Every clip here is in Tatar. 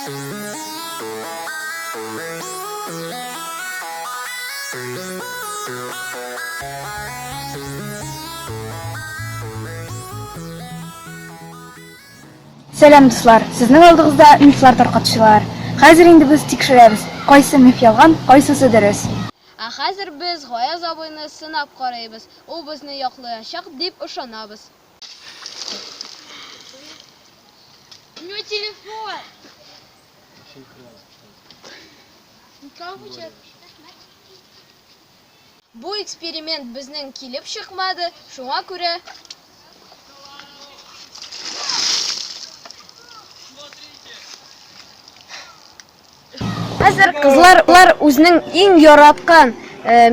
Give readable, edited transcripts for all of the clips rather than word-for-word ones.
Сәлам, дуслар! Сезнең алдыгызда мифлар таркатучылар. Хәзер инде без тикшерәбез, кайсы миф ялган, кайсысы дөрес. Ә хәзер без Гаяз абыйны сынап карыйбыз, ул безне яклаячак дип ышанабыз. У него телефон. Бу эксперимент безнең килеп чыкмады, шуңа күрә. Хәзер кызлар лар үзенең иң яраткан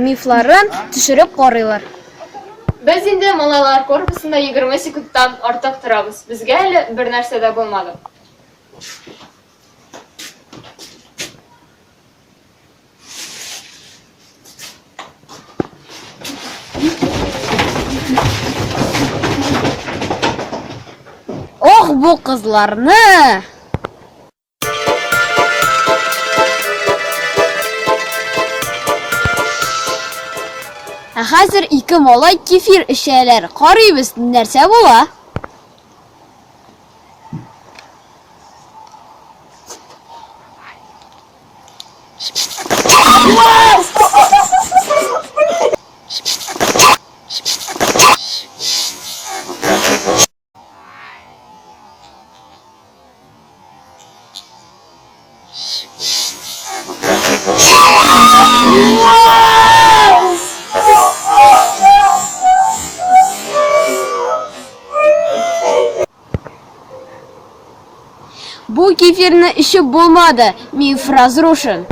мифларын төшереп карыйлар. Без инде малайлар корпусында 20 секундтан артык торабыз. Безгә әле бернәрсә дә булмады. Ох, бу кызларны! Ә хәзер ике малай кефир эчәләр. Карыйбыз, нәрсә була? Бу кефирны эчеп булмады, миф разрушен.